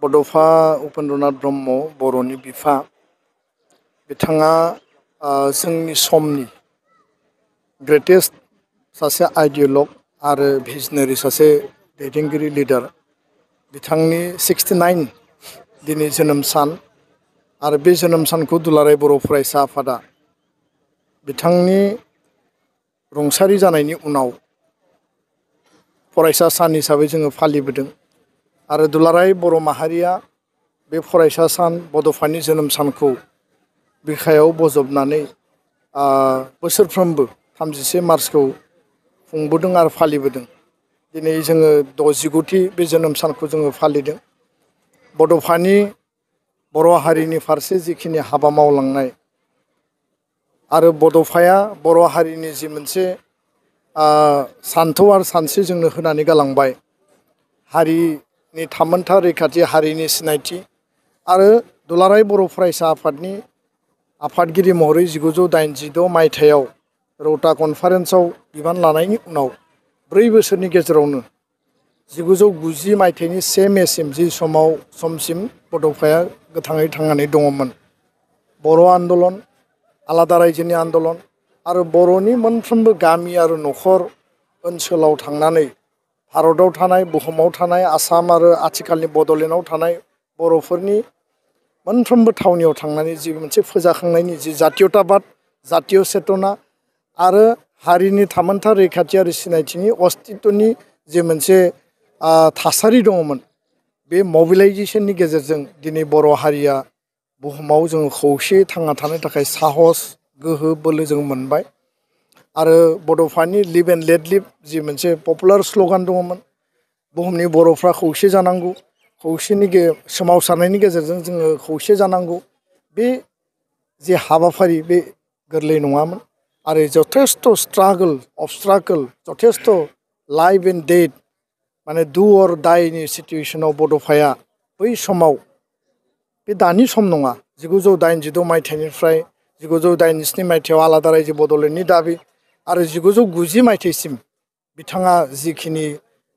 बड'फा उपेन्द्रनाथ ब्रह्म बर'नि बिफा बिथाङा जोंनि समनि ग्रेटेस्ट सासे आइडियलग आरो भिजनारि सासे दैदेनगिरि लिडार बिथांनि 69 दिनै जोनोम सान आरो बे जोनोम सानखौ दुलाराय बर' फरायसा आफादा बिथांनि रुंसारि जानायनि उनाव फरायसा सान हिसाबै जोङो फालिबोदों आरो दुलाराय बर' माहारिया बे फरायसा सान बड'फानि जोनोम सानखौ बिखायाव बजबनानै बोसोरफ्रोमबो 31 मार्चखौ खुंबोदों आरो फालिबोदों। दिनै जोङो 69थि बे जोनोम सानखौ जोङो फालिदों। बड'फानि बर' हारिनि फारसे जिखिनि हाबा मावलांनाय आरो बड'फाया बर' हारिनि जि मोनसे सान्थौ आरो सानस्रि जोंनो होनानै गालांबाय हारिनि थामोनथा रैखाथि हारिनि सिनायथि आरो दुलाराय बर' फरायसा आफादनि आफादगिरि महरै 1986 मायथाइयाव रौता कनफारेन्सआव बिबान लानायनि उनाव 4 बोसोरनि गेजेरावनो 1990 मायथाइनि 1 मेसिम जि समसिम बड'फाया गोथाङै थांनानै दङमोन। बर' आन्दलन आलादा रायजोनि आन्दलन आरो बर'नि मोनफ्रोमबो गामि आरो न'खर ओनसोलाव थांनानै भारताव थानाय बुहुमाव थानाय आसाम आरो आथिखालनि बड'लेण्डआव थानाय बर'फोरनि मोनफ्रोमबो थावनियाव थांनानै जि मोनसे फोजाखांनायनि जि जातीयताबाद जातीय चेतना आरो हारिनि थामोनथा रैखाथि आरो सिनायथिनि अस्तित्वनि जे मोनसे थासारि दङमोन बे मबिलाइजेसननि गेजेरजों दिनै बर' हारिया बुहुमाव जोङो खौसेयै थांना थानो थाखाय साहस गोहो बोलो जों मोनबाय आरो बड'फानि लिभ एन्ड लेट लिभ जि मोनसे पपुलार स्ल'गान दङमोन बुहुमनि बर'फ्रा खौसे जानांगौ खौसेनि सोमावसारनायनि गेजेरजों जोङो खौसे जानांगौ बे जे हाबाफारि बे गोरलै नङामोन आरो जथेस्थ' स्ट्रागोल अबस्ट्राकोल जथेस्थ' लाइफ एन्ड डेथ माने डु अर डाइनि सिटुवेसनाव बड'फाया बै समाव बे दानि सम नङा 1986 मायथाइनिफ्राय 1987 मायथाइयाव आलादा रायजो बड'लेण्डनि दाबि आरो 1990 मायथाइसिम बिथाङा जिखिनि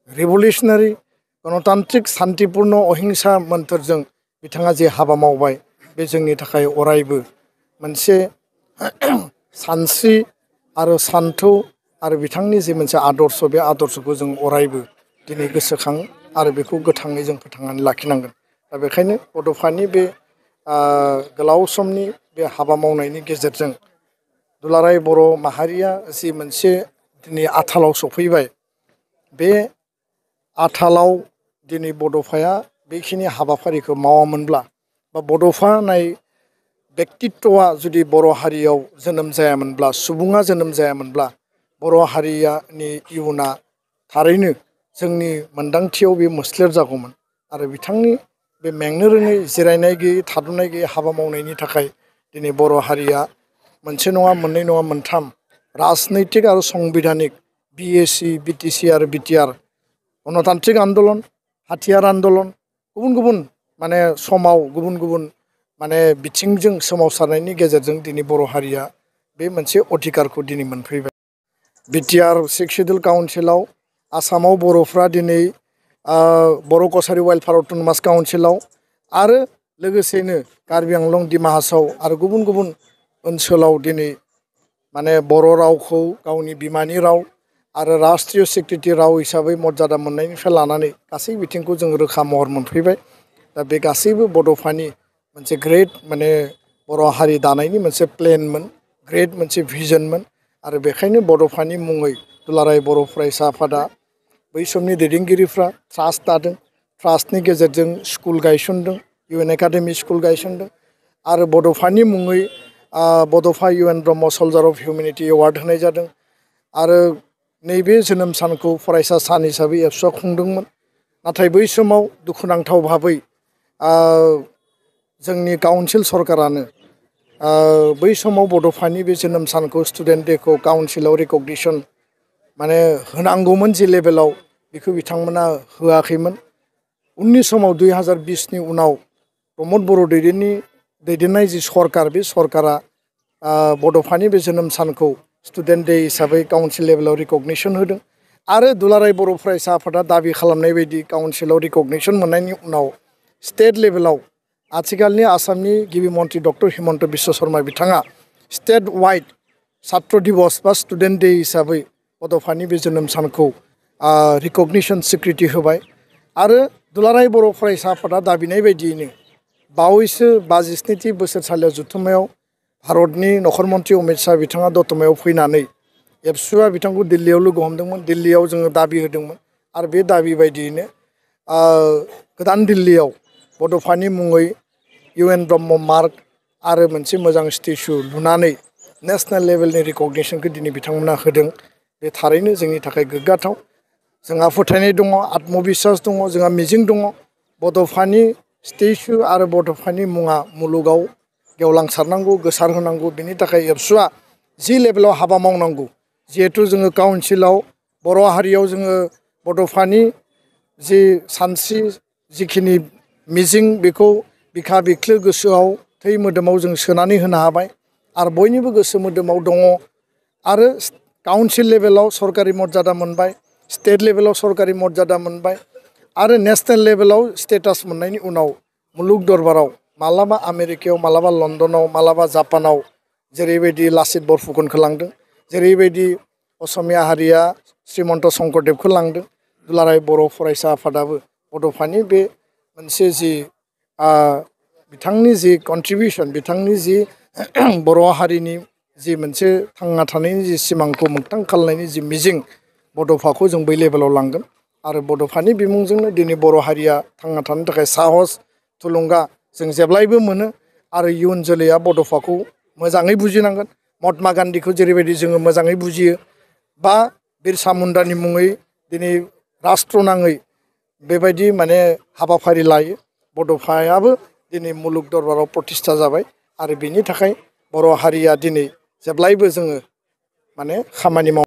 रिभलिउसनारि गणतान्त्रिक सान्तिपुर्ण अहिंसा मोन्थोरजों बिथाङा जे हाबा मावबाय बे जोंनि थाखाय अरायबो मोनसे सानस्रि आरो सान्थौ आरो बिथांनि जे मोनसे आदर्श बे आदर्शखौ जों अरायबो दिनै गोसोखां आरो बेखौ गोथाङै जों फोथांनानै लाखिनांगोन। दा बेखायनो बड'फानि बे गोलाव समनि बे हाबा मावनायनि गेजेरजों दुलाराय बर' माहारिया जि मोनसे दिनै आथालाव सफैबाय बे आथालाव दिनै बड'फाया बेखिनि हाबाफारिखौ मावामोनब्ला बा बड'फा होननाय बेक्तित्वआ जुदि बर' हारियाव जोनोम जायामोनब्ला सुबुङा जोनोम जायामोनब्ला बर' हारियानि इयुना थारैनो जोंनि मोन्दांथियाव बे मोस्लेर जागौमोन आरो बिथांनि बे मेंनो रोङै जिरायनाय गैयै थाद'नाय गैयै हाबा मावनायनि थाखाय दिनै बर' हारिया मोनसे नङा मोननै नङा मोनथाम राजनैतिक आरो संबिधानिक BAC BTC आरो BTR गणतान्त्रिक आन्दलन हाथियार आन्दलन गुबुन गुबुन माने समाव गुबुन गुबुन माने बिथिंजों सोमावसारनायनि गेजेरजों दिनै बर' हारिया बे मोनसे अधिकारखौ दिनै मोनफैबाय। BTR 6 सिडुल काउन्सिलाव आसामाव बर'फ्रा दिनै बर' कसारि वेलफेयार अट'नमास काउन्सिलाव आरो लोगोसेनो कार्बि आंलं दिमा हासाव आरो गुबुन गुबुन ओनसोलाव दिनै माने बर' रावखौ गावनि बिमानि राव आरो राष्ट्रीय सिक्रिटि राव हिसाबै मर्यादा मोननायनिफ्राय लानानै गासै बिथिंखौ जों रोखा महर मोनफैबाय। दा बे गासैबो बड'फानि मोनसे ग्रेट माने बर' हारि दानायनि मोनसे प्लेनमोन ग्रेट मोनसे भिजनमोन आरो बेखायनो बड'फानि मुङै दुलाराय बर' फरायसा आफादा बै समनि दैदेनगिरिफ्रा ट्रास्ट दादों ट्रास्टनि गेजेरजों स्कुल गायसनदों UN एकाडेमि स्कुल गायसनदों आरो बड'फानि मुङै बड'फा UN Brahma सल्जार of humanity award होनाय जादों आरो नैबे जोनोम सानखौ फरायसा सान हिसाबै एबसुआ खुंदोंमोन। नाथाय बै समाव दुखुनांथाव भाबै जोंनि काउन्सिल सरकारानो बै समाव बड'फानि बे जोनोम सानखौ स्टुडेन्ट डेखौ काउन्सिलाव रिकगनिसन माने होनांगौमोन जि लेभेलाव बेखौ बिथांमोना होआखैमोन। उननि समाव 2020नि उनाव प्रमद बर' दैदेननाय जि सरकार बे सरकारा बड'फानि बे जोनोम सानखौ स्टुडेन्ट डे हिसाबै काउन्सिल लेभेलाव रिकगनिसन होदों आरो दुलाराय बर' फरायसा आफादा दाबि खालामनाय बायदि काउन्सिलाव रिकगनिसन मोननायनि उनाव स्टेट लेभेलाव आथिखालनि आसामनि गिबि मन्त्रि डक्टर हिमन्त बिश्व शर्मा बिथाङा स्टेट वाइड छात्र दिवस बा स्टुडेन्ट डे हिसाबै बड'फानि बे जोनोम सानखौ रिकगनिसन स्वीकृति होबाय आरो दुलाराय बर' फरायसा आफादा दाबिनाय बायदियैनो बावैसो 52थि बोसोरसालियाव जथुम्मायाव भारतनि नखर मन्त्रि अमित शाह बिथाङा दतमायाव फैनानै एबसुआ बिथांखौ दिल्लीयाव लोगो हमदोंमोन दिल्लीयाव जोङो दाबि होदोंमोन आरो बे दाबि बायदियैनो गोदान दिल्लीयाव बड'फानि मुङै UN ब्रह्म मार्ग आरो मोनसे मोजां स्टेचु लुनानै नेशनेल लेभेलनि रिकगनिसनखौ दिनै बिथांमोना होदों बे थारैनो जोंनि थाखाय गोग्गाथाव जोंहा फोथायनाय दङ आत्मबिश्वास दङ जोंहा मिजिं दङ बड'फानि स्टेचु आरो बड'फानि मुङा मुलुगाव गेवलांसारनांगौ गोसारहोनांगौ बेनि थाखाय एबसुआ जि लेभेलाव हाबा मावनांगौ जिहेतु जोङो काउन्सिलाव बर' हारियाव जोङो बड'फानि जि सानस्रि जिखिनि मिजिं बेखौ बिखा बिख्लो गोसोआव थै मोदोमाव जों सोनानै होनो हाबाय आरो बयनिबो गोसो मोदोमाव दङ आरो काउन्सिल लेभेलाव सरकारि मर्यादा मोनबाय स्टेट लेभेलाव सरकारि मर्यादा मोनबाय आरो नेशनेल लेभेलाव स्टेटास मोननायनि उनाव मुलुग दरबाराव मालाबा आमेरिकायाव मालाबा लण्डनाव मालाबा जापानाव जेरैबायदि लाचित बरफुकनखौ लांदों जेरैबायदि असमिया हारिया श्रीमन्त शंकरदेबखौ लांदों दुलाराय बर' फरायसा आफादाबो बड'फानि बे मोनसे जि बिथांनि जि कन्ट्रिबिउसन बिथांनि जि बर' हारिनि जि मोनसे थांना थानायनि जि सिमांखौ मोगथां खालामनायनि जि मिजिं बड'फाखौ जों बै लेभेलाव लांगोन आरो बड'फानि बिमुंजोंनो दिनै बर' हारिया थांना थानो थाखाय साहस थुलुंगा जों जेब्लायबो मोनो आरो इयुन जोलैया बड'फाखौ मोजाङै बुजिनांगोन महात्मा गान्धीखौ जेरैबायदि जोङो मोजाङै बुजियो बा बिरसा मुन्डानि मुङै दिनै राष्ट्र नाङै बेबायदि माने हाबाफारि लायो बड'फायाबो दिनै मुलुग दरबाराव प्रतिष्ठा जाबाय आरो बेनि थाखाय बर' हारिया दिनै जेब्लायबो जोङो माने खामानि माव